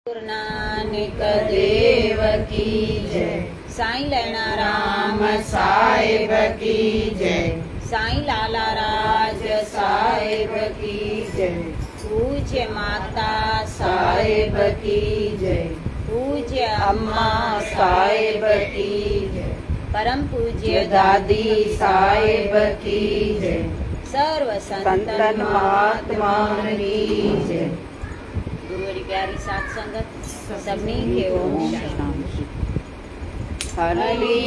گرو نانڪ ديو ڪي جئ. سائين لهڻا رام صاحب ڪي جئ. سائين لالا راج صاحب ڪي جئ. پوجيه ماتا صاحب ڪي جئ. پوجيه اما صاحب ڪي جئ. پرم پوجيه دادي صاحب ڪي جئ. سرو سنتن مهاتمائن ڪي جئ. گروء جي پياري ساڌ سنگت سڀني کي اوم شانتي. هلي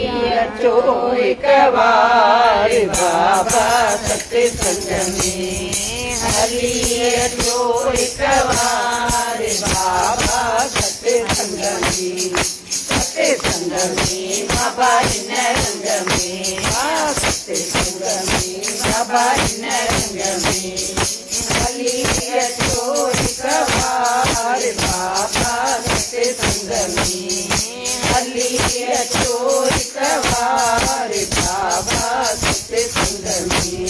اچو هڪ وار بابا ستسنگ ۾، هلي اچو هڪ وار بابا ستسنگ ۾، ستسنگ ۾ بابا هن رنگ ۾، ستسنگ ۾ بابا هن رنگ ۾. هلي اچو هڪ وار بابا ستسنگ ۾، هلي اچو هڪ وار بابا ستسنگ ۾.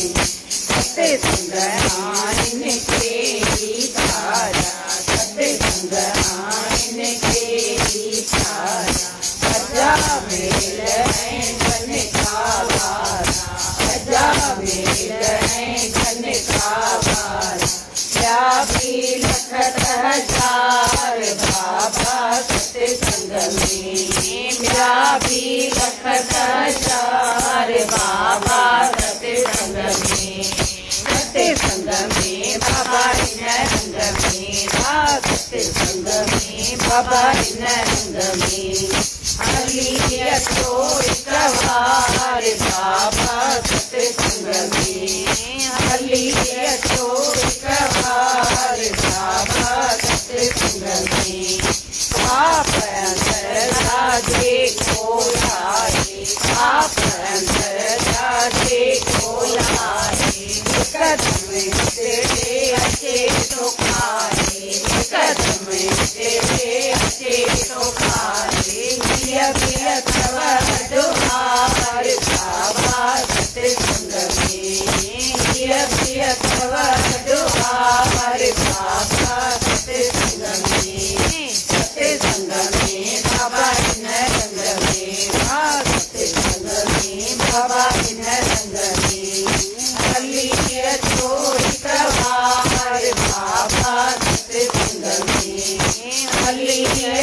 ستسنگ آهن ڪيئي پيارا، ستسنگ آهن ڪيئي پيارا، سجا ميل ۽ ڪنڪا وارا، سجا ميل ۽ ڪنڪا وارا، ٻيا به لکت هزار بابا ستسنگ ۾، ٻيا به لکت هزار بابا ستسنگ ۾. ستسنگ ۾ بابا هن رنگ ۾، ستسنگ ۾ بابا هن رنگ ۾. هلي اچو هڪ وار بابا ستسنگ ۾، هلي اچو هڪ وار بابا ستسنگ ۾. پاپ اندر جيڪو لاهي، پاپ اندر جيڪو لاهي، هڪدم هتي اچي ٿو کائي، هڪدم هتي اچي ٿو کائي. هيءَ به اٿو دوار بابا ستسنگ ۾، هيءَ به اٿو دوار بابا ستسنگ ۾. ستسنگ ۾ بابا هن رنگ ۾، ستسنگ ۾ بابا هن رنگ ۾. هلي اچو هڪ وار بابا ستسنگ ۾، هلي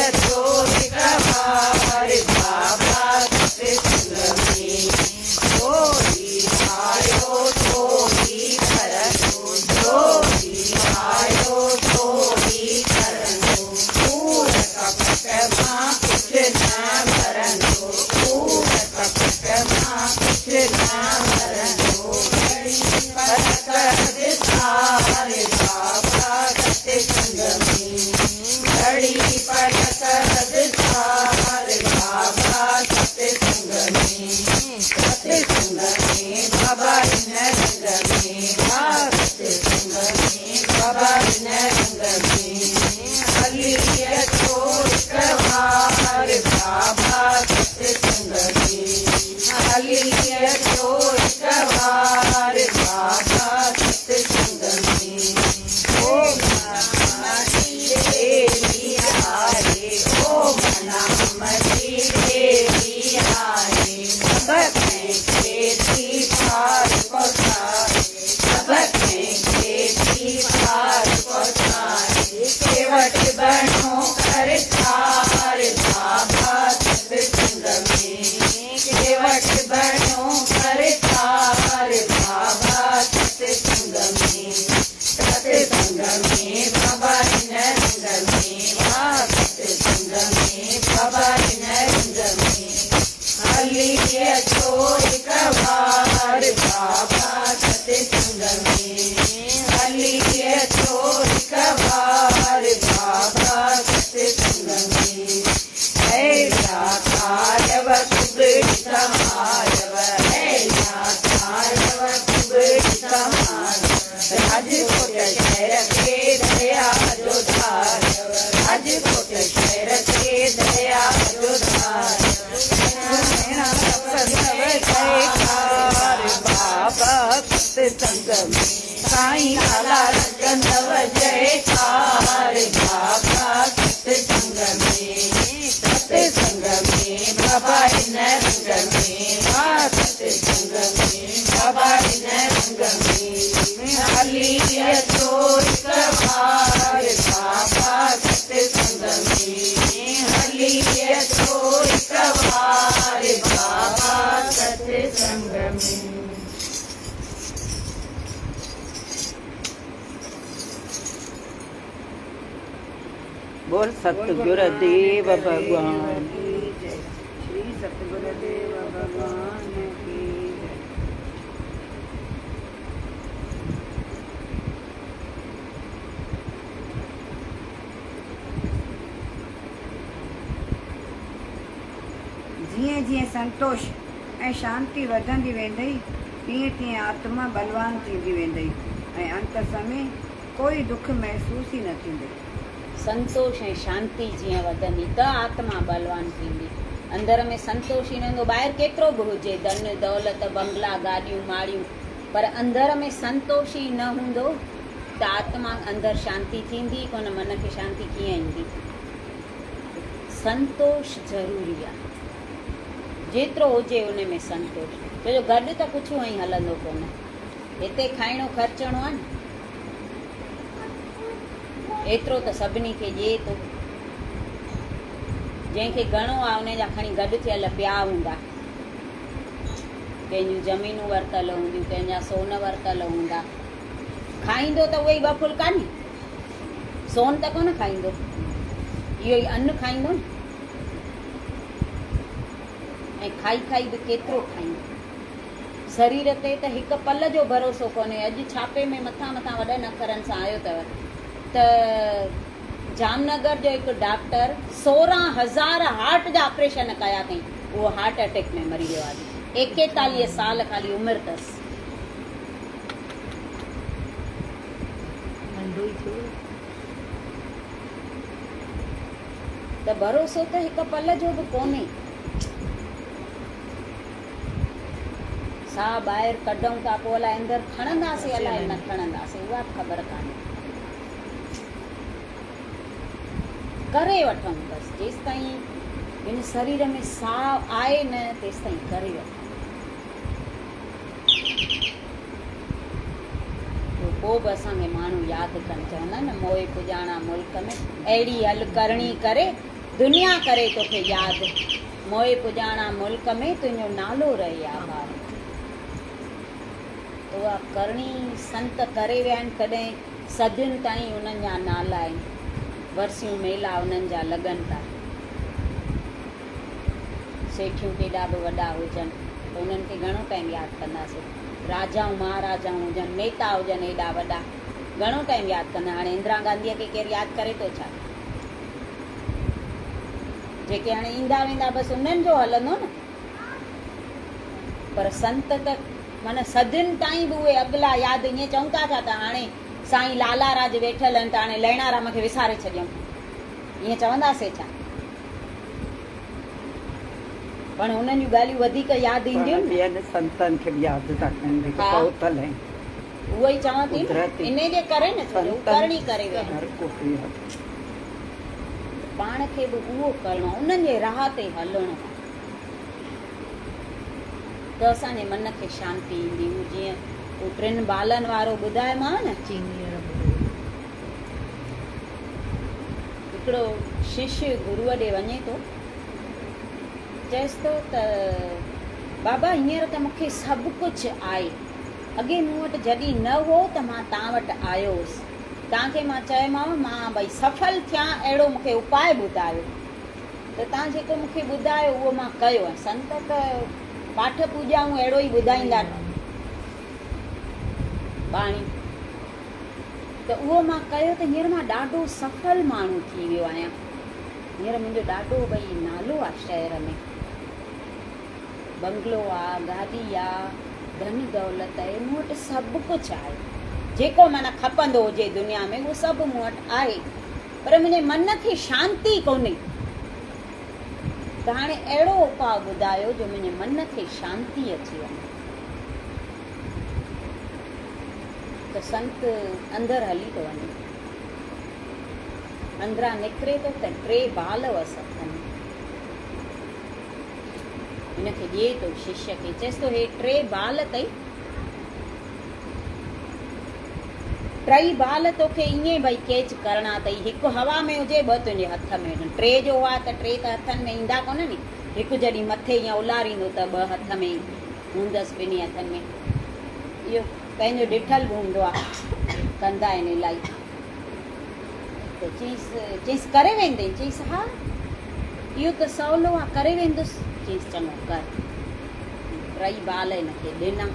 اچو هڪ وار بابا ستسنگ ۾. جو ئي آيو سو ئي ڪرندو، جو ئي آيو سو ئي ڪرندو، ڪوڙ ڪپٽ مان ڪجهه نه ورندو، ڪوڙ ڪپٽ مان ڪجهه نه ورندو. گهڙي پلڪ سار بابا ستسنگ ۾، گهڙي پلڪ سار بابا ستسنگ ۾. ستسنگ ۾ بابا هن رنگ ۾، ستسنگ ۾ بابا هن رنگ ۾. هلي اچو هڪ وار بابا ستسنگ ۾، هلي اچو هڪ وار بابا ستسنگ ۾. اوم نام جي ديوي آهي، اوم نام جي ديوي آهي، سڀ ڪنهن کي ٿي پار پهچائي، سڀ ڪنهن کي ٿي پار پهچائي. ڪيوٽ بڻو ڪرتار بابا ستسنگ ۾، ڪيوٽ بڻو ڪرتار بابا ستسنگ ۾. ستسنگ ۾ بابا هن رنگ ۾، ستسنگ ۾ بابا هن رنگ ۾. هلي اچو هڪ وار بابا ستسنگ ۾، هلي اچو هڪ وار بابا ستسنگ ۾. ڪاريو ڪبڙي سمايو، ڪاريو ڪبڙي سمايو، راجڪوٽ شهر کي ديا جو ڌاريو، راجڪوٽ شهر کي ديا جو ڌاريو. بابا ستسنگ ۾، سائين لالا ڪندو جئڪار بابا ستسنگ ۾ هلي اچو هڪ وار بابا ستسنگ ۾. بول ستگر ديو ڀڳوان ڪي جئي. شري ستگر ديو ڀڳوان ڪي جئي. جيئن جيئن سنتوش ۽ شانتي وڌندي ويندئي، تيئن تيئن آتما ٻلوان ٿيندي ويندئي ۽ انت سمي ڪوئي دک محسوس ئي نه ٿيندئي. سنتوش ۽ شانتي جيئن وڌندي ته آتما ٻلوان ٿيندي. اندر ۾ سنتوش ئي نه هوندو، ٻاهر ڪيترو به هجي ڌن، دولت، بنگلا، گاڏيون، ماڙيون، پر اندر ۾ سنتوش ئي نه هوندو ته آتما اندر شانتي ٿيندي ئي ڪونه، من کي شانتي ڪيئن ايندي؟ سنتوش ضروري آهي. جيترو هجي ان ۾ سنتوش، ڇو جو گڏ ته ڪجهه هونئن ئي هلندو ڪونه. هتي کائڻو خرچڻو آهي نه، ايترو ته سڀني کي ڏئي ٿو. جنهن کي گهڻو آهي ان جا کڻي گڏ ٿيل پيا هوندا. ڪنهن جون زمينون ورتل هونديون، ڪنهن جا سون ورتل هوندا. کائيندو ته اهي ئي ٻه ڦلڪا ني، سون ته ڪونه کائيندو، اهو ئي ان کائيندو نه. ۽ کائي کائي به ڪيترو کائيندو. سرير تي ته هڪ پل جو ڀروسو ڪونهي. اڄ ڇاپي ۾ مٿان مٿان وڏن اکرن سان آيو اٿو ته جامنگر جو هڪ ڊاڪٽر 16,000 هارٽ جا آپريشن ڪيا اٿئين، اهو هارٽ اٽيڪ ۾ مري ويو آهي. 41 سال خالي عمر اٿس. ننڍو ئي ٿيو. ته ڀروسو ته هڪ پل جو به ڪونهي. ساهه ٻاهر ڪڍون ٿا پوء الائي اندر کڻنداسين الائي نه کڻنداسين اها به خبر ڪانهي. ڪري وٺون بس جيستائين هن سرير ۾ ساهه آهي نه تيستائين ڪري وٺون. پوء به اسان کي ماڻهو ياد ڪن چوندا آهن نه موئي پڄاڻا ملڪ ۾ اهڙي هل ڪرڻي ڪري دنيا ڪري توکي ياد موئي پڄاڻا ملڪ ۾ تنهنجو نالو رهي آباد. ته اها ڪرڻي سنت ڪري ويا آهن تڏهن صدين تائين انهن جا نالا آهن ورسيون ميلا انهن جا لڳن ٿا. سيٺيون ڪيڏا به وڏا هجن ته انهن کي گهڻو ٽائيم ياد ڪنداسين. راجائون مهاراجائون هجن، نيتا هجن ايڏا وڏا گهڻو ٽائيم ياد ڪندا. هاڻي اندرا گانڌيء کي ڪير ياد ڪري ٿو ڇا؟ جيڪي هاڻي ايندا ويندا بس انهن جو هلندو نه. پر سنت ته معنيٰ صدين تائين به اهي اڳلا ياد ائين چئون ٿا ڇا ته هاڻي سائين لالا راج ويٺل آهن ته هاڻي لهڻا رام کي وساري ڇڏيون ائين چونداسين ڇا؟ پاڻ انهن جون ڳالهيون وڌيڪ ياد اينديون نه. ٻين سنتن کي به ياد ٿا ڪن جيڪي پهتل آهن. اهو ئي چوان ٿي نه انهي جي ڪري نه ڇو جو هو ڪرڻي ڪري ويا آهن. هر ڪو پيو ياد. پاڻ کي به اهو ڪرڻو آهي انهن جي راهه تي هلڻو آهي ته اسان جي من کي شانتي ايندي. هو جيئن هو ٽن بالن وارو ٻڌايومانو نه. هڪڙو شش گروء ڏي وڃي ٿو، چئيس ٿو ته بابا هينئر ته مون کي سڀ ڪجهه آهي، اڳي مون وٽ جڏهن نه هو ته مان تان وٽ آيو هوس، تان کي مان چيومانو مان ڀئي سڦل ٿيان اهڙو مون کي اپاء ٻڌايو ته تان جيڪو مون کي ٻڌايو اهو مان ڪيو ۽ سنت ته پاٺ پوڄائون اهڙو ئي ٻڌائيندا ٻاڻي. ته اهو مان ڪيو ته هينئر مان ڏاڍو سڦل ماڻهو ٿي ويو آهيان. هينئر منهنجو ڏاڍو ڀئي نالو آ شهر ۾. بنگلو آ، گاڏي آ، ڌن دولت آهي، مون وٽ سڀ ڪجهه آهي. جيڪو معنيٰ کپندو هجي دنيا ۾ اهو سڀ مون وٽ آهي. پر منهنجي من کي شانتي ڪونهي. ته هاڻي اهڙو اپاء ٻڌايو جو منهنجي من کي شانتي اچي وڃي. ته سنت اندر هلي ٿو وڃي. اندران نڪري ٿو ته ٽي بال هئس هٿ ۾. هن کي ڏئي ٿو ششيه کي، چئيس ٿو هي ٽي بال اٿئي، ٽئي بال توکي ائين ڀئي ڪيچ ڪرڻا اٿئي، هڪ هوا ۾ هجي، ٻه تنهنجي هٿ ۾ هجن. ٽي جو هئا ته ٽي ته هٿن ۾ ايندا ڪونه ني. هڪ جڏهن مٿي ائين الاريندو ته ٻه هٿ ۾ هوندس ٻنهي هٿن ۾. اهو پنهنجو ڏٺل به هوندو آ. ڪندا آهن الائي. ته چيس، چيس ڪري ويندين؟ چيس ها، اهو ته سولو آ، ڪري ويندس. چيس چڱو ڪر. ٽئي بال هن کي ڏنا.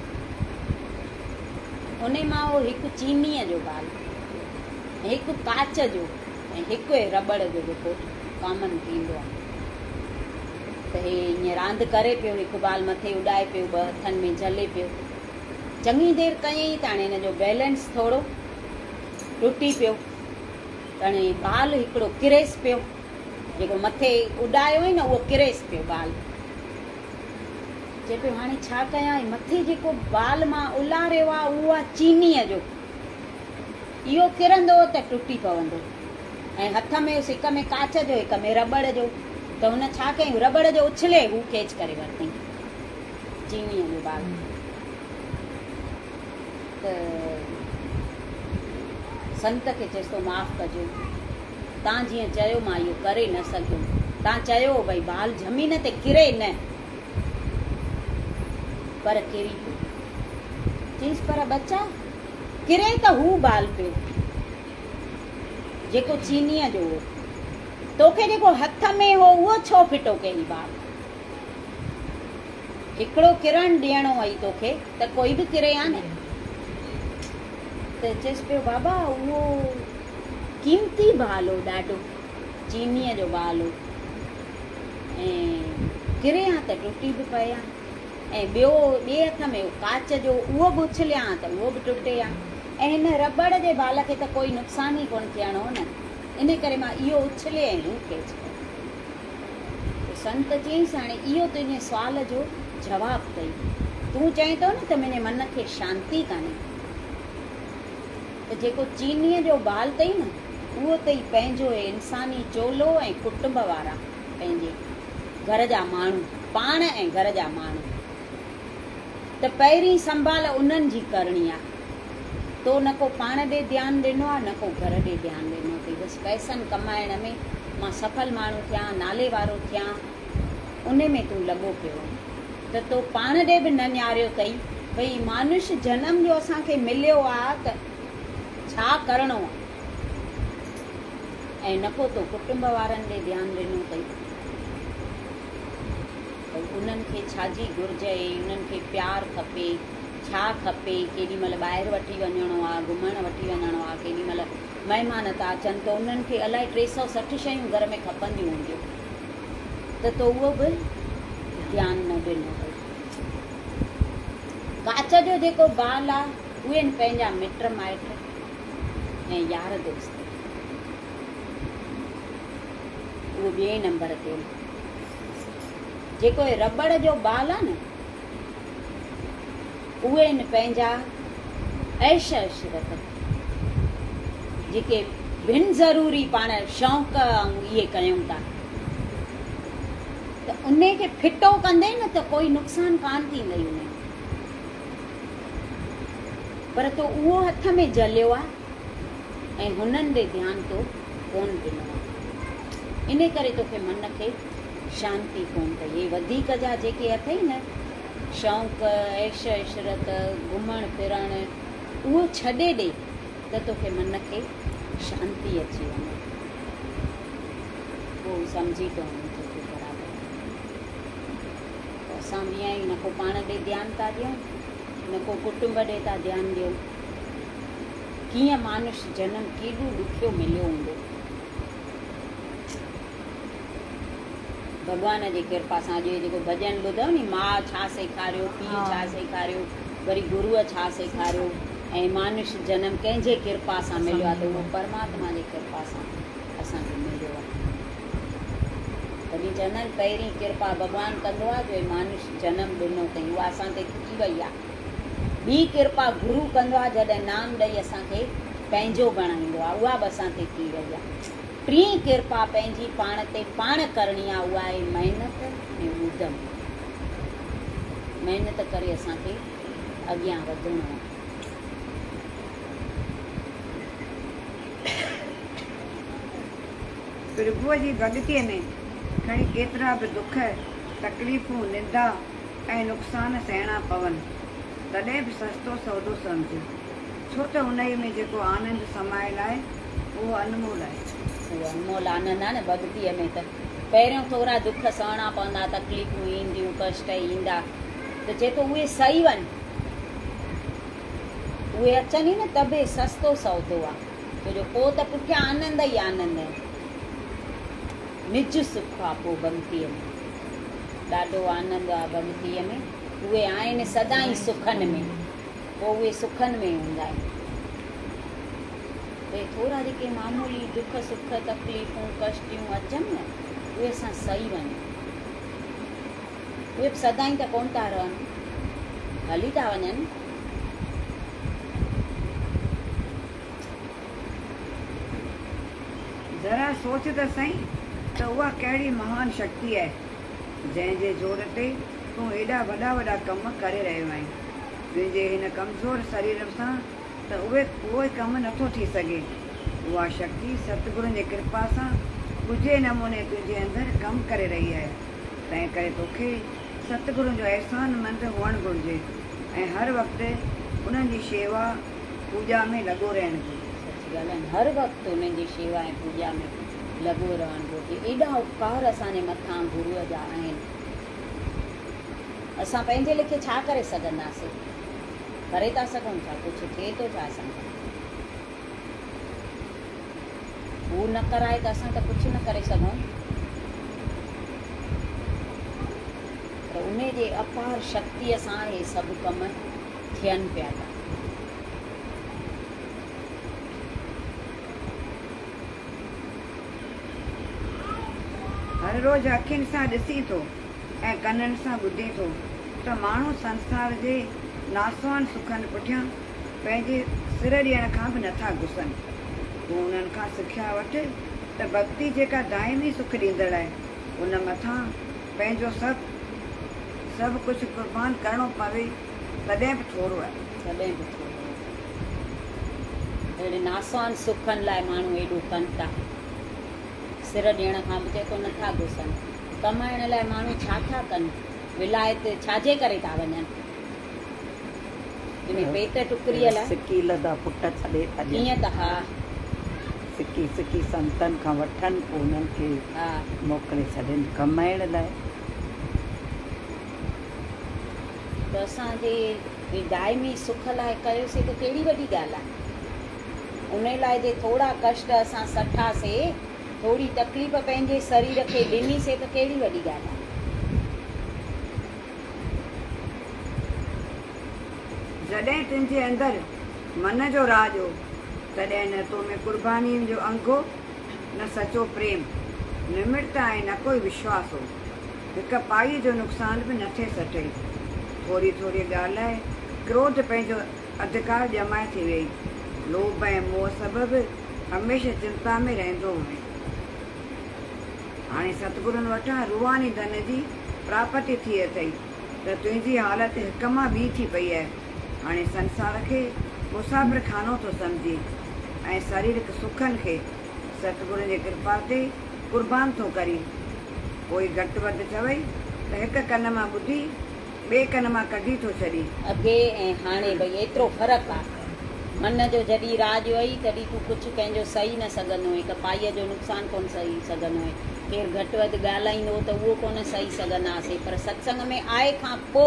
انهي مان هو هڪ چينيء جو بال، ۽ هڪ ڪاچ جو ۽ هڪ هي رٻڙ جو جيڪو ڪامن ٿيندو آهي. ته هي ائين راند ڪري پيو، هڪ بال مٿي اڏائي پيو، ٻه هٿن ۾ جهلي پيو. چڱي دير ڪيائين ته هاڻي هن جو بيلنس ٿورو ٽٽي پيو. ته هاڻي بال هڪڙو ڪريس پيو، جيڪو مٿي اڏايو هئائين نه اهو ڪريس پيو بال. چئي پيو هاڻي ڇا ڪيان، هي مٿي جيڪو بال مان الاريو آ اهو آ چينيء جو، اهو ڪرندو ته ٽٽي پوندو ۽ هٿ ۾ هيس هڪ ۾ ڪاچ جو هڪ ۾ رٻڙ جو، ته هن ڇا ڪيائين رٻڙ جو اڇلي هو ڪيچ ڪري ورتائين چينيء جو بال. ته سنت کي چيس ٿو معاف ڪجو، تان جيئن چيو مان اهو ڪري نه سگهيم، تان چيو هو ڀئي بال زمين تي ڪري نه، پر ڪري پيو. چيس پر ٻچا ڪري ته هو بال پيو جيڪو چينيء جو هو، توکي جيڪو هٿ ۾ هو اهو ڇو ڦٽو ڪيئي بال؟ هڪڙو ڪرڻ ڏيڻو هئي توکي ته ڪوئي به ڪري ها نه. ته چيس پيو بابا اهو قيمتي بال هو ڏاڍو، چينيء جو بال هو ۽ ڪري ها ته ٽٽي به پئي ها ۽ ٻيو ٻئي هٿ ۾ هو ڪاچ جو اهو به اڇليان ها ته اهو به ٽٽي ها ۽ هن رٻڙ جي بال کي ته ڪوئي نقصان ئي ڪونه ٿيڻو هو نه، ان ڪري مان اهو اڇلي ۽ هو ڪيچ ڪيو. ته سنت چيائينس هاڻي اهو تنهنجي سوال جو جواب اٿئي. تون چئين ٿو نه ته منهنجي من کي شانتي ڪانهي. ته جيڪو چينيء جو بال اٿئي نه اهو اٿئي پنهنجو هي انساني چولو ۽ ڪٽنب وارا پنهنجي گهر جا ماڻهو، پاڻ ۽ گهر جا ماڻهو. ته پهرين سنڀال انهن جي ڪرڻي آ. تو نه ڪو پاڻ ڏي ڌيان ڏنو آ نه ڪو گهر ڏي ڌيان ڏنو اٿئي. بس پئسن ڪمائڻ ۾ مان سڦل ماڻهو ٿيان، نالي وارو ٿيان، انهي ۾ تون لڳو پيو آهين. ته تو پاڻ ڏي به نه نهاريو اٿئي. ڀئي مانش جنم جو اسان کي مليو آ ته ڇا ڪرڻو آ. ۽ نه ڪو تو ڪٽنب وارن ڏي ڌيان ڏنو اٿئي. ڀئي انهن کي ڇا جي گهرج اهي، انهن کي پيار کپي، ڇا کپي، ڪيڏي مهل ٻاهر وٺي وڃڻو آ، گهمڻ وٺي وڃڻو آ، ڪيڏي مهل مهمان ٿا اچن ته انهن کي الائي 360 شيون گهر ۾ کپنديون هونديون ته تو اهو به ڌيان نه ڏنو اٿئي. ڪاچ جو جيڪو بال آ، اهي آهن پنهنجا مٽ مائٽ ۽ يار دوست. اهو ٻئي نمبر تي آهن. جيڪو هي رٻڙ جو بال آ نه، اهي آهن پنهنجا عيش عشرت، جيڪي بن ضروري پاڻ شوق ۽ اهي ڪيون ٿا، ته انهي کي ڦٽو ڪندين نه ته ڪوئي نقصان ڪانه ٿيندئي انهي ۾، پر تو اهو هٿ ۾ جهليو آ ۽ هنن ڏي ڌيان تو ڪونه ڏنو آ، انهي ڪري توکي من کي شانتي ڪونه اٿئي. هي وڌيڪ جا جيڪي اٿئي نه شوق، عيش عشرت، گهمڻ ڦرڻ، اهو ڇڏي ڏي ته توکي من کي شانتي اچي وڃي. پوء هو سمجهي ٿو وڃي ٿو ته برابر ته اسان به آهيون، نه ڪو پاڻ ڏي ڌيان ٿا ڏيون، نه ڪو ڪٽنب ڏي ٿا ڌيان ڏيون. ڪيئن مانش جنم ڪيڏو ڏکيو مليو هوندو. ڀڳوان جي ڪرپا سان اڄ هي جيڪو ڀڄن ٻڌو ني ماء ڇا سيکاريو پيء ڇا سيکاريو وري گروء ڇا سيکاريو ۽ مانش جنم ڪنهن جي ڪرپا سان مليو آهي ته اهو پرماتما جي ڪرپا سان اسان کي مليو آهي. تڏهن چوندا آهن پهرين ڪرپا ڀڳوان ڪندو آهي جو هي مانش جنم ڏنو اٿئي اها اسان تي ٿي وئي آهي. ٻي ڪرپا گرو ڪندو آهي جڏهن نام ڏئي اسان کي پنهنجو بڻائيندو آهي اها به اسان تي ٿي وئي آهي. ٽين ڪرپا پنهنجي پاڻ تي پاڻ ڪرڻي آ اها آهي محنت ۽ ادم. محنت ڪري اسان کي اڳيان وڌڻو آ. پرڀوء جي ڀڳتيء ۾ کڻي ڪيترا به دک، تڪليفون، نندا ۽ نقصان سهڻا پون، تڏهن به سستو سودو سمجهه، ڇو ته انهيء ۾ جيڪو آنند سمايل آهي، اهو انمول آهي. اهو انمول آنند آهي نه ڀڳتيء ۾ ته پهريون ٿورا دک سهڻا پوندا، تڪليفون اينديون، ڪشٽ ايندا ته چئي ٿو اهي سهي وڃ، اهي اچن ئي نه ته به سستو سودو آهي، ڇو جو پوء ته پٺيان آنند ئي آنند آهن. نج سک آ پوء ڀڳتيء ۾. ڏاڍو آنند آ ڀڳتيء ۾. اهي آهن سدائين سکن ۾. پوء اهي سکن ۾ هوندا آهن. اهي ٿورا جيڪي معمولي دک سک، تڪليفون، ڪشٽيون اچن نه، اهي اسان سهي وڃون. اهي به سدائين ته ڪونه ٿا رهن، هلي ٿا وڃن. ذرا سوچ ته سهين ته اها ڪهڙي مهان شڪتي آهي، جنهن جي زور تي تون ايڏا وڏا وڏا ڪم ڪري رهيو آهين. تنهنجي هن ڪمزور سرير سان ته اهي اهو ڪم نٿو ٿي سگهي. اها شڪتي ستگرن جي ڪرپا سان ڳجهي نموني تنهنجي اندر ڪم ڪري رهي آهي. تنهن ڪري توکي ستگرن جو احسانمند هئڻ گهرجي ۽ هر وقت انهن جي شيوا، پوڄا ۾ لڳو رهڻ گهرجي. سچي ڳالهه آهي هر وقت انهن جي شيوا ۽ پوڄا ۾ لڳو رهڻ گهرجي. ايڏا اپڪار اسان جي مٿان گروء جا آهن. اسان پنهنجي ليکي ڇا ڪري سگهنداسين؟ ڪري ٿا سگهون ڇا؟ ڪجهه ٿئي ٿو ڇا اسان کان؟ هو نه ڪرائي ته اسان ته ڪجهه نه ڪري سگهون. پر انهي جي اپار شڪتيء سان اهي سڀ ڪم ٿين پيا ٿا. هر روز اکين سان ڏسين ٿو ۽ ڪنن سان ٻڌين ٿو ته ماڻهو سنسار جي ناسوان سکن پٺيان پنهنجي سر ڏيڻ کان به نٿا گسن. تون انهن کان سکيا وٺ ته ڀڳتي جيڪا دائمي سک ڏيندڙ آهي، ان مٿان پنهنجو سڀ سڀ ڪجهه قربان ڪرڻو پوي تڏهن به ٿورو آهي. تڏهن به ٿورو آهي. اهڙي ناسوان سکن لاء ماڻهو ايڏو ڪن ٿا. سر ڏيڻ کان به چئي ٿو نٿا گسن. ڪمائڻ لاء ماڻهو ڇا ٿا ڪن؟ ولايت ڇا جي ڪري ٿا وڃن؟ انهي پيٽ ٽڪريء لاء. سڪي لڌا پٽ ڇڏي ٿا ڏين. ڪيئن ته ها. سڪي سڪي سنتن کان وٺن پوء انهن کي موڪلي ڇڏين ڪمائڻ لاء. ته اسان جي دائمي سک لاء ڪيوسي ته ڪهڙي وڏي ڳالهه آهي. انهي لاء جي ٿورا ڪشٽ اسان سٺا سي، ٿوري تڪليف پنهنجي سرير کي ڏني سي ته ڪهڙي وڏي ڳالهه آهي. جڏهن تنهنجي اندر من جو راڄ هو، تڏهن نه تو ۾ قربانين جو انگ هو، نه سچو پريم، نمرتا ۽ نڪوئي وشواس هو. هڪ پائيء جو نقصان به نه ٿي سٺئي. ٿوري ٿوريء ڳالهه لاء ڪروڌ پنهنجو اڌڪار ڄمائي ٿي ويئي. لوڀ ۽ موهه سبب هميشه چنتا ۾ رهندو هئين. هاڻي ستگرن وٽان روحاني ڌن جي پراپتي ٿي اٿئي ته تنهنجي حالت هڪ مان ٻي ٿي پئي آهي. هاڻي سنسار کي مسافر خانو ٿو سمجهين ۽ سريرڪ سکن کي ستگرن جي ڪرپا تي قربان ٿو ڪرين. ڪوئي گهٽ وڌ چوئي ته هڪ ڪن مان ٻڌي ٻئي ڪن مان ڪڍي ٿو ڇڏين. اڳي ۽ هاڻي ڀئي ايترو فرق آ. من جو جڏهن راڄ هئي تڏهن تون ڪجهه ڪنهن جو سهي نه سگهندو هئين، هڪ پائيء جو نقصان ڪونه سهي سگهندو هئين، ڪير گهٽ وڌ ڳالهائيندو هو ته اهو ڪونه سهي سگهندا هئاسين پر ستسنگ ۾ آئي کان پو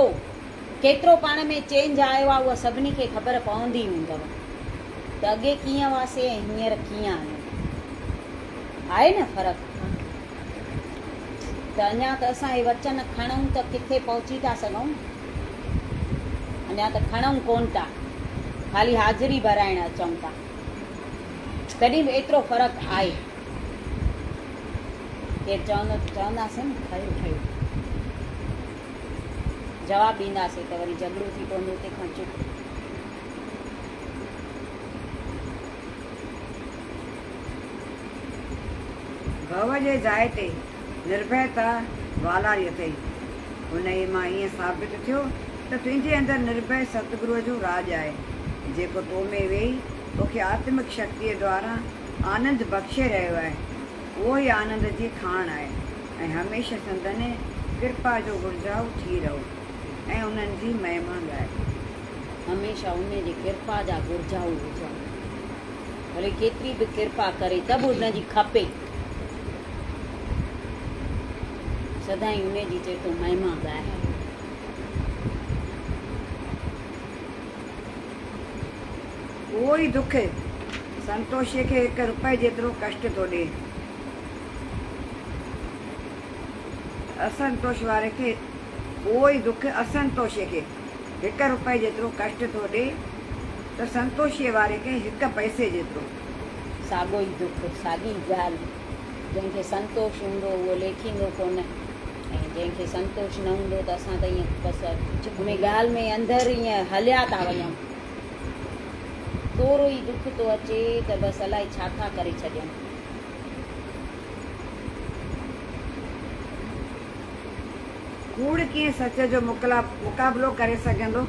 ڪيترو پاڻ ۾ چينج آيو آ اها سڀني کي خبر پوندي هوندو ته اڳي ڪيئن هئاسين ۽ هينئر ڪيئن آهيون. آهي نه فرق. ته اڃا ته اسان اهي وچن کڻون ته ڪٿي پهچي ٿا سگهون؟ اڃا ته کڻون ڪونه ٿا، خالي حاضري ڀرائڻ اچون ٿا. تڏهن به ايترو فرق آهي. ڪير چوندو ته چونداسين نه ٺهيو ٺهيو. جواب ڏينداسين ته وري جهڳڙو ٿي پوندو تنهن کان چپ. ڀؤ جي جاء تي نرڀئتا والاري اٿئي. انهيء مان ائين ثابت ٿيو ته تنهنجي اندر نرڀئه ستگروء جو راڄ آهي، جيڪو تو ۾ ويهي توکي آتمڪ شڪتيء دواران آنند بخشي رهيو آهي. اهو ئي آنند جي کاڻ آهي ۽ هميشه سندن ڪرپا جو گهرجائو ٿي رهو ۽ انهن جي مهما ڳايو. هميشه ان جي ڪرپا جا گهرجائو هجون. ڀلي ڪيتري به ڪرپا ڪري ته به ان جي کپي. سدائين ان جي چئي ٿو مهما ڳاء. اهو ئي دک سنتوشيء کي هڪ رپئي جيترو ڪشٽ ٿو ڏئي. اسنتوش واري کي اهو ئي دک اسنتوشيء کي هڪ رپئي جيترو ڪشٽ ٿو ڏئي ته سنتوشيء واري کي هڪ پئسي جيترو. ساڳيو ئي دک، ساڳي ڳالهه. جنهن کي سنتوش هوندو اهو ليکيندو ڪونه ۽ جنهن کي سنتوش نه هوندو ته اسان ته ائين بس ان ڳالهه ۾ اندر ائين هليا ٿا وڃون. ٿورو ئي دک ٿو اچي ته بس الائي ڇا ٿا ڪري ڇڏيون. ڪوڙ ڪيئن سچ جو مقابلو ڪري سگهندو؟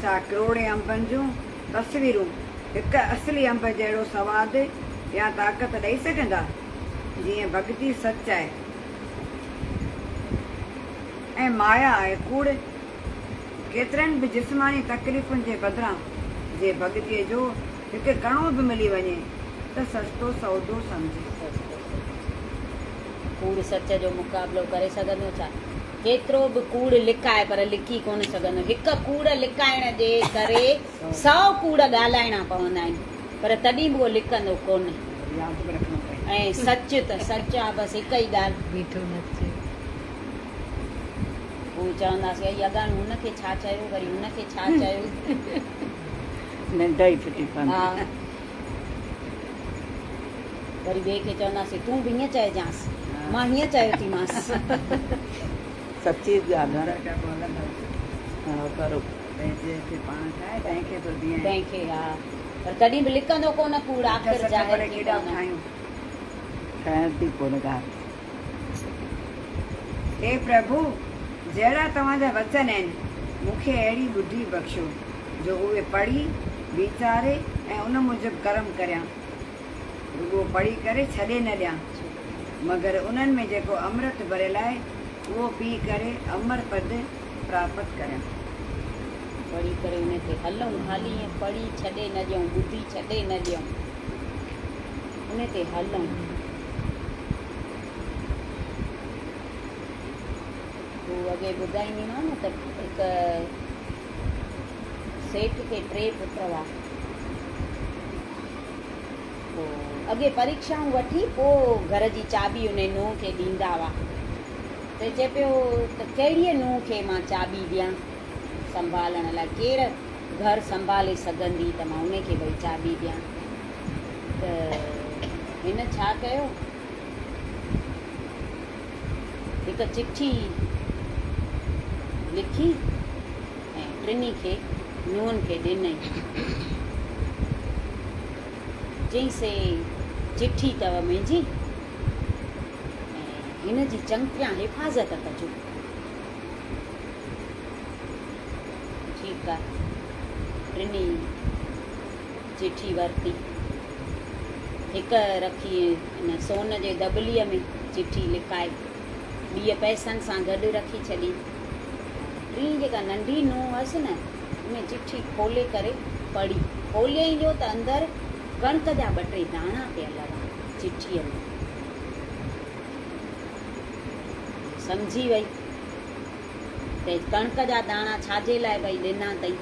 ڇا ڪروڙين انبن جون تصويرون هڪ اصلي انب جهڙو سواد يا طاقت ڏئي سگهندا؟ جيئن ڀڳتي سچ آهي ۽ مايا آهي ڪوڙ. ڪيترين به جسماني تڪليفن جي بدران جي ڀڳتيء جو هڪ ڪڻو به ملي وڃي ته سستو سودو سمجهي. سستو سودو ڪوڙ سچ جو مقابلو ڪري سگهندو ڇا؟ ڪيترو به ڪوڙ لڪائي پر لڪي ڪونه سگهندو. هڪ ڪوڙ لڪائڻ جي ڪري سئو ڪوڙ ڳالهائڻا پوندا آهن پر تڏهن به اهو لڪندو ڪونه. ياد به رکڻو پئي. ۽ سچ ته سچ آ بس هڪ ئي ڳالهه. بيٺو نچي. پوء چونداسين ائي اڳاڻو هن کي ڇا چيو وري هن کي ڇا چيو. ننڊ ئي ڦٽي پوندي. ها وري ٻئي کي چونداسين تون به هيئن چئجانس مان هيئن چيو ٿي مانس. سچي ڳالهه آ. ها برو. پنهنجي کي پاڻ ٺاهي تنهن کي ٿو ڏين. تنهن کي ها پر تڏهن به لڪندو ڪونه ڪوڙ آخر ظاهر ٿي پوندو. ٺهندي ڪونه ڳالهه. اي پرڀو! جهڙا توهان جا وچن آهن، مون کي اهڙي ٻڌي بخشو، جو اهي پڙهي، ويچاري ۽ ان موجب ڪرم ڪريان. رڳو پڙهي ڪري ڇڏي نه ڏيان، مگر انهن ۾ جيڪو امرت ڀريل آهي، اهو پي ڪري امر پد پراپت ڪريان. پڙهي ڪري ان تي هلون، خالي ائين پڙهي ڇڏي نه ڏيون، ٻڌي ڇڏي نه ڏيون، ان تي هلون. هو اڳي ٻڌائينديمانو نه ته هڪ سيٺ کي ٽي پٽ هئا. پوء اڳي پريکشائون وٺي پوء گهر جي چاٻي انهي نونهن کي ڏيندا هئا. ته چئي پيو ته ڪهڙيء نونهن کي مان چاٻي ڏيان سنڀالڻ لاء، ڪير گهر سنڀالي سگهندي ته مان انهي کي ڀئي چاٻي ڏيان. ته هن ڇا ڪيو، هڪ چٺي لکي ۽ ٽنهي کي نونهن کي ڏنائين. چيائينس هي چٺي اٿو منهنجي ۽ هن جي چڱتريان حفاظت ڪجو. ٺيڪ آ. ٽنهي چٺي ورتي. هڪ رکي ان سون جي دٻليء ۾ چٺي لڪائي، ٻيء پئسن سان گڏ رکي ڇڏي. ٽين جيڪا ننڍي نونهن هئس نه، ان چٺي کولي ڪري پڙهي. کوليائين جو ته اندر ڪڻڪ جا ٻه ٽي داڻا پيل هئا چٺيء ۾. سمجهي وئي ته ڪڻڪ جا داڻا ڇا جي لاء ڀئي ڏنا اٿئي.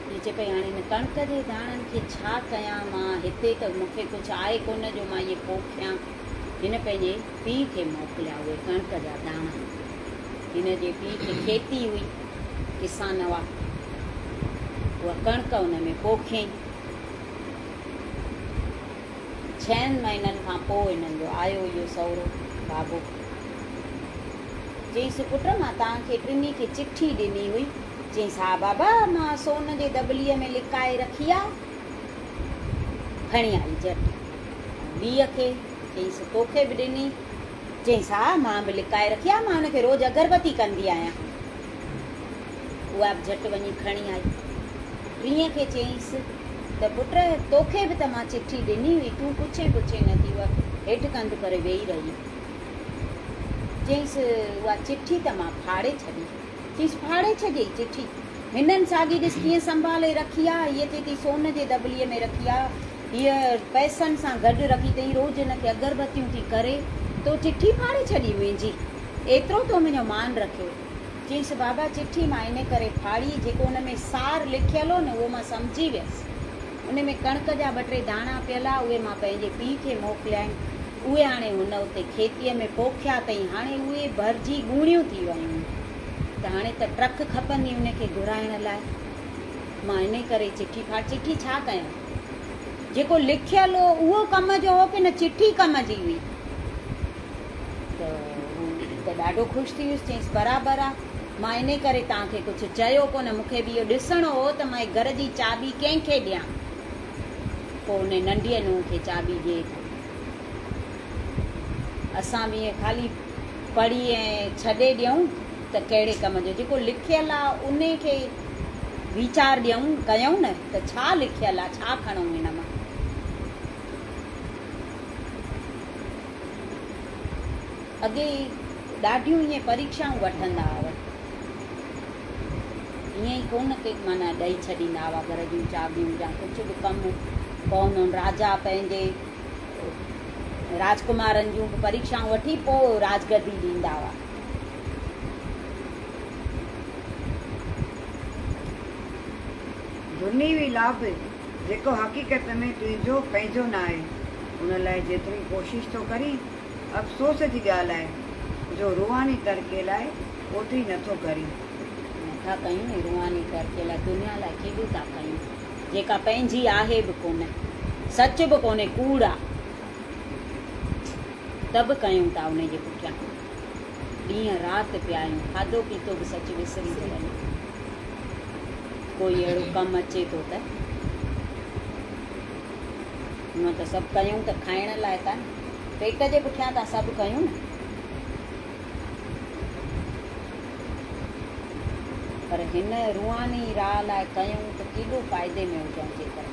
هيء چئي پئي، هاڻي هن ڪڻڪ جي داڻن کي ڇا ڪيان مان، هتي ته مون کي ڪجهه آهي ڪونه جو مان اهي پوکيان. هن پنهنجي پيء کي موڪليا اهي ڪڻڪ جا داڻا. هن جي پيء کي کيتي هئي، ڪسان هئا. اها ڪڻڪ ان ۾ پوکيائين. ڇهن مهينن کان پوء هنن جو آيو اهو سهرو بابو. چيائينس، پٽ مان توهان کي ٽنهي کي چٺي ڏني هئي. چيائينس، ها بابا، مان سون جي دٻليء ۾ لڪائي رکي آ. کڻي آئي جهٽ. ٻيء کي چيائينس، توکي به ڏني؟ چيائينس، ها، مان به لڪائي رکي آ، مان ان کي روز اگربتي ڪندي آهيان. اها به جهٽ وڃي کڻي آئي. ٽينء کي چيائينس ته پٽ توکي به ته مان چٺي ڏني هئي، تون پڇين پڇين نه ٿي. هوء هيٺ ڪنڌ ڪري ويهي رهي. چيائينس، اها چٺي ته مان ڦاڙي ڇڏي. چيائينس، ڦاڙي ڇڏيئي چٺي؟ هنن ساڳي ڏس ڪيئن سنڀالي رکي آ. هيء چئي ٿي سون جي دٻليء ۾ رکي آ. هيء پئسن سان گڏ رکي اٿئي. روز هن کي اگربتيون ٿي ڪري. تو چٺي ڦاڙي ڇڏي منهنجي؟ ايترو تو منهنجو مان رکيو؟ چيس، بابا چٺي مان ان ڪري ڦاڙي، جيڪو ان ۾ سار لکيل هو نه، اهو مان سمجهي ويس. ان ۾ ڪڻڪ جا ٻه ٽي داڻا پيل ها، اهي مان پنهنجي پيء کي موڪليا آهن. اهي هاڻي هن اتي کيتيء ۾ پوکيا اٿئي. هاڻي اهي ڀرجي ڳوڻيون ٿي ويون ته هاڻي ته ٽرڪ کپندي ان کي گهرائڻ لاء. مان ان ڪري چٺي ڦاڙ. چٺي ڇا ڪيان؟ جيڪو لکيل هو، اهو ڪم جو هو ڪي نه چٺي ڪم جي هئي؟ ته هو ته ڏاڍو خوش ٿي ويس، چيائينس، برابر آ، مان انهي ڪري توهان کي ڪجهه چيو ڪونه، مون کي به اهو ڏسڻو هو ته مان هي گهر جي چاٻي ڪنهن کي ڏيان. پوء انهي ننڍيء نونهن کي چاٻي ڏئي ٿو. اسان به ائين خالي پڙهي ۽ ڇڏي ڏيون ته ڪهڙي ڪم جو، جيڪو لکيل آ انهي کي ويچار ڏيون ڪيون نه ته ڇا لکيل آ، ڇا کڻون هن مان. اڳي ڏاڍيون ائين پريکشائون وٺندا هئا. ائين ئي ڪونه ڪي معنيٰ ڏئي ڇڏيندا هئا گهر جون چاٻيون يا ڪجهه به ڪم پوندو هن. راجا پنهنجي راجڪمارن جون به پريکشائون وٺي پوء راجگدي ڏيندا هئا. دنيوي لاڀ جيڪو حقيقت ۾ تنهنجو پنهنجو ناهي، ان لاء جيتري ڪوشش ٿو ڪرين، افسوس جي ڳالهه آهي جو روحاني ترقيء لاء اوتري نه ٿو ڪرين. نه ٿا ڪيون ۽ روحاني ترقيء لاء دنيا لاء ڪيڏو ٿا ڪيون، جيڪا پنهنجي آهي به ڪونه، سچ به ڪونهي، ڪوڙ آ، ته به ڪيون ٿا انهي جي پٺيان ڏينهن رات پيا آهيون، کاڌو پيتو به سچ وسري ٿو وڃي. ڪوئي اهڙو ڪم اچي ٿو ته هونء ته سڀ ڪيون ته کائڻ لاء ٿا نه، پيٽ جي پٺيان ٿا سڀ ڪيون نه. پر هن روحاني راهه لاء ڪيون ته ڪيڏو فائدي ۾ هجون جيڪر.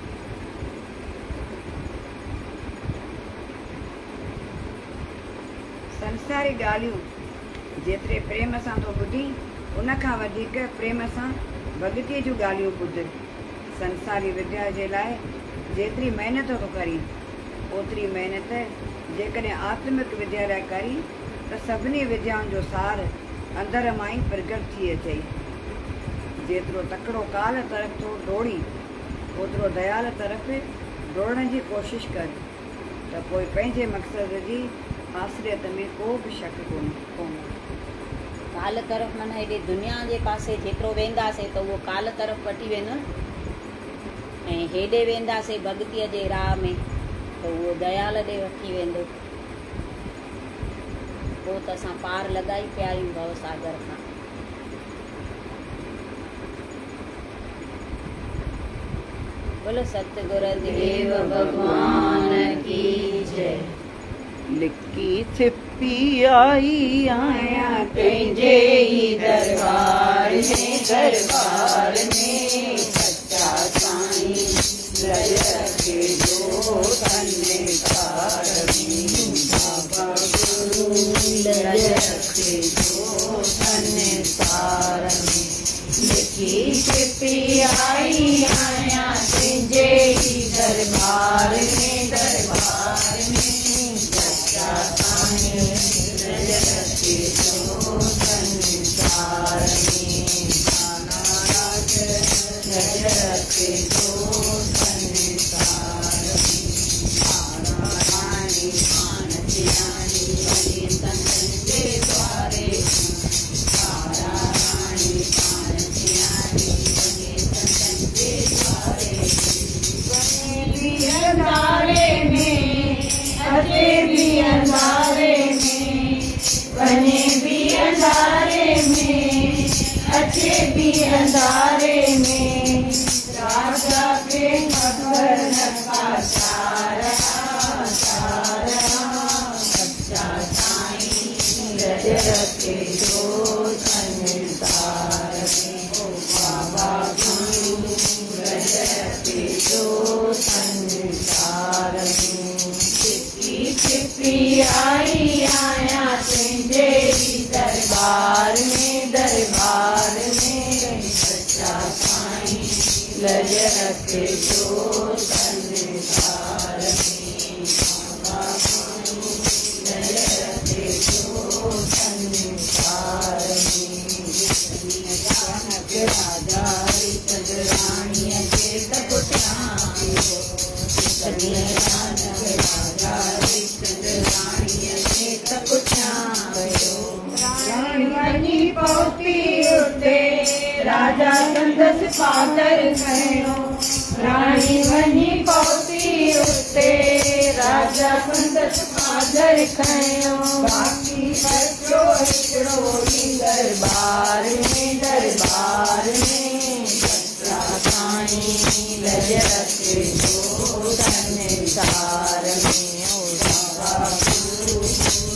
سنساري ڳالهيون جيتري پريم سان ٿو ٻڌين، ان کان وڌيڪ پريم سان ڀڳتيء جون ڳالهيون ٻڌ. سنساري وديا جي لاء جيتري محنت ٿو ڪرين، اوتري محنت جيڪڏهن آتمڪ وديا لاء ڪرين ته سڀني وديائن جو سار اندر مان ئي پرگٽ ٿي اچئي. جيترو تڪڙو ڪال طرف ٿو ڊوڙين، اوترو ديال طرف ڊوڙڻ جي ڪوشش ڪر. ته پوء پنهنجي مقصد جي حاصليت ۾ ڪو به شڪ ڪونهي. ڪونهي. ڪال طرف معنيٰ هيڏي دنيا جي پاسي جيترو وينداسين ته اهو ڪال طرف وٺي ويندو نه ۽ هيڏي وينداسين ڀڳتيء جي راهه ۾ ته اهو ديال ڏي وٺي ويندو. پوء ته اسان پار لڳائي پيا آهيون ڀؤ ساگر کان. بولو ستگرو ديو ڀڳوان ڪي جئي. لڪي ڇپي آئي آهيان تنهنجي ئي دربار ۾، دربار ۾ سچا سائين لڄ رکجو سنسار ۾، بابا گرو لڄ رکجو سنسار ۾. لڪي ڇپي آئي آهيان تنهنجي ئي درٻار ۾، درٻار ۾ سچا سائين لڄ رکجو سنسار ۾، ناراض لڄ رکجو سنسار ۾، راڻي پاڻ سياڻي وڃي سنتن جي دواري تان. سنسار ۾ او بابا گرو رڄ رکجو. ڇپي آئي آهيان تنهنجي ئي درٻار ۾، درٻار ۾. سچا سائين لڄ رکجو سنسار ۾، بابا سائين لڄ رکجو سنسار ۾. اچانڪ راجا هريچند راڻيء جي ته پٺيان پيو. اچانڪ راجا هريچند راڻيء جي ته پٺيان پيو. راڻي وڃي پهتي اتي، راجا سندس پادر کنيو. راڻي وڃي پهتي اتي، راجا سندس پادر کنيو. باقي بچيو هڪڙو ئي درٻار ۾، درٻار ۾. سچا سائين لڄ رکجو سنسار ۾، او بابا گرو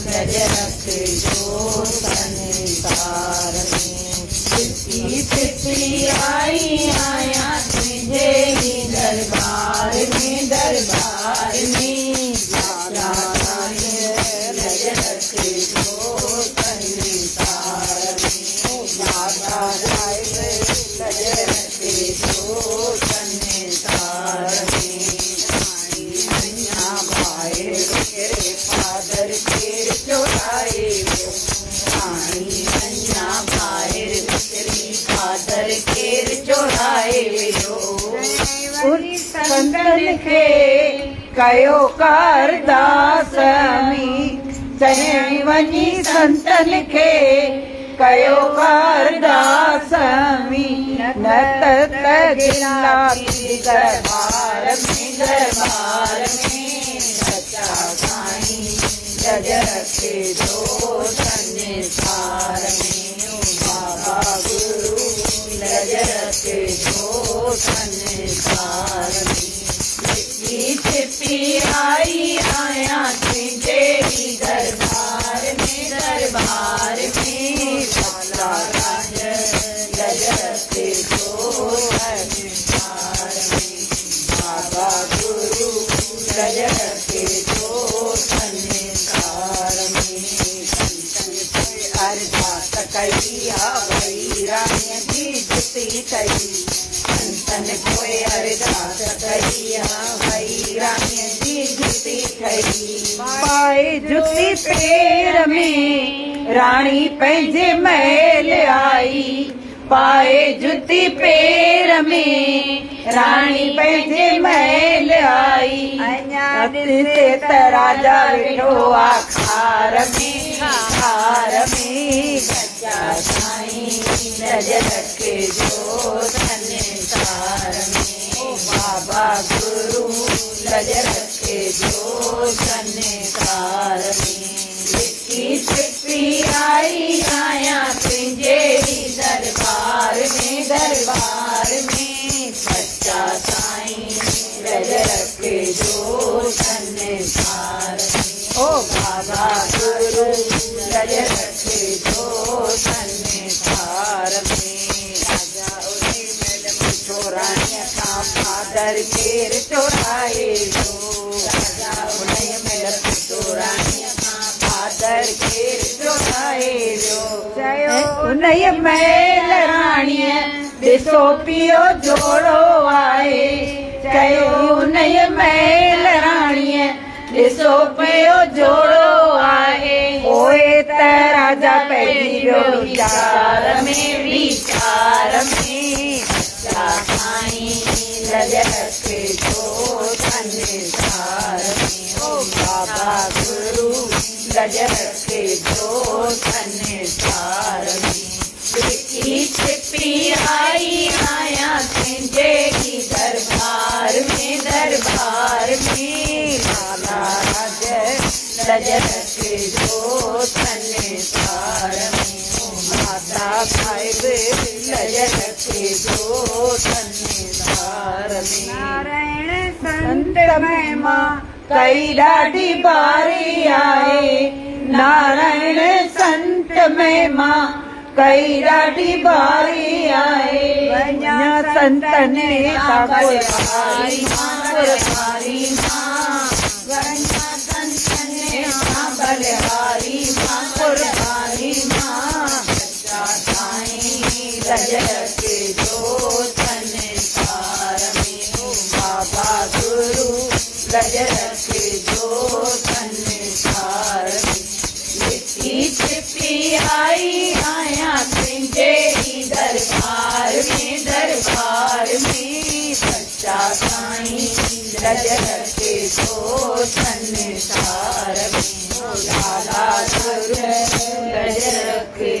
لڄ رکجو سنسار ۾. ڇپي ڇپي آئي آهيان تنهنجي ئي درٻار ۾، درٻار ۾. سچا سائين لڄ رکجو سنسار ۾، او بابا صاحب لڄ رکجو سنسار ۾. راڻي اڃا ٻاهر وڪري پادر ڪير چورائي ويو. راڻي اڃا ٻاهر وڪري پادر ڪير چورائي ويو. سنتن کي ڪيو ڪارداس ۾، چيائين وڃي سنتن کي ڪيو ڪارداس ۾، نه ته گلا ٿي دربار ۾، دربار ۾. سچا سائين لڄ رکجو سنسار ۾، او بابا گرو لڄ رکجو سنسار ۾. لڪي ڇپي آئي آهيان تنهنجي ئي درٻار ۾، درٻار ۾. سچا سائين لڄ رکجو سنسار ۾، بابا گرو لڄ رکجو سنسار ۾. سنتن پوءِ ارداس ڪئي آ وئي راڻيءَ جي جتي ٺهي. سنتن پوءِ ارداس ڪئي آ وئي راڻيءَ جي جتي ٺهي. پائي جتي پير ۾ راڻي پنهنجي محل آئي. پائي جتي پير ۾ راڻي پنهنجي محل آئي. اڃا ڏسي ته راجا ويٺو آ خار ۾، خار ۾. سچا سائين لڄ رکجو سنسار ۾، او بابا گرو لڄ رکجو سنسار ۾. لڪي ڇپي آئي آهيان تنهنجي ئي درٻار ۾، درٻار ۾. سچا سائين لڄ رکجو سنسار ۾، او بابا گرو لڄ رکجو سنسار ۾. راجا انهي مهل پڇيو راڻيءَ کان پادر ڪير چورائي ويو. راجا انهي مهل پڇيو راڻيءَ کان پادر ڪير چورائي ويو. چيو انهيء مهل راڻيءَ ڏسو پيو جوڙو آهي. چيو انهيء مهل راڻيءَ ڏسو پيو جوڙو آهي. پوءِ ته راجا پئجي ويو ويچار ۾، ويچار ۾. سچا سائين لڄ رکجو سنسار ۾، او بابا گرو لڄ رکجو سنسار ۾. لڪي ڇپي آئي آهيان تنهنجي ئي درٻار ۾، درٻار ۾. راج لڄ رکجو سنسار ۾، ماتا صاحب لڄ رکجو سنسار ۾. نارائڻ سنت سنت مهما ڪئي ڏاڍي ڀاري آهي. نارائڻ سنت مهما ڪئي ڏاڍي ڀاري آهي. وڃان سنتن تان قرباري مان، قرباري مان. وڃان سنتن لڄ رکجو سنسار ۾. لڪي ڇپي آئي آهيان تنهنجي ئي درٻار ۾، درٻار ۾. سچا سائين لڄ رکجو سنسار ۾. لالا لڄ رکجو.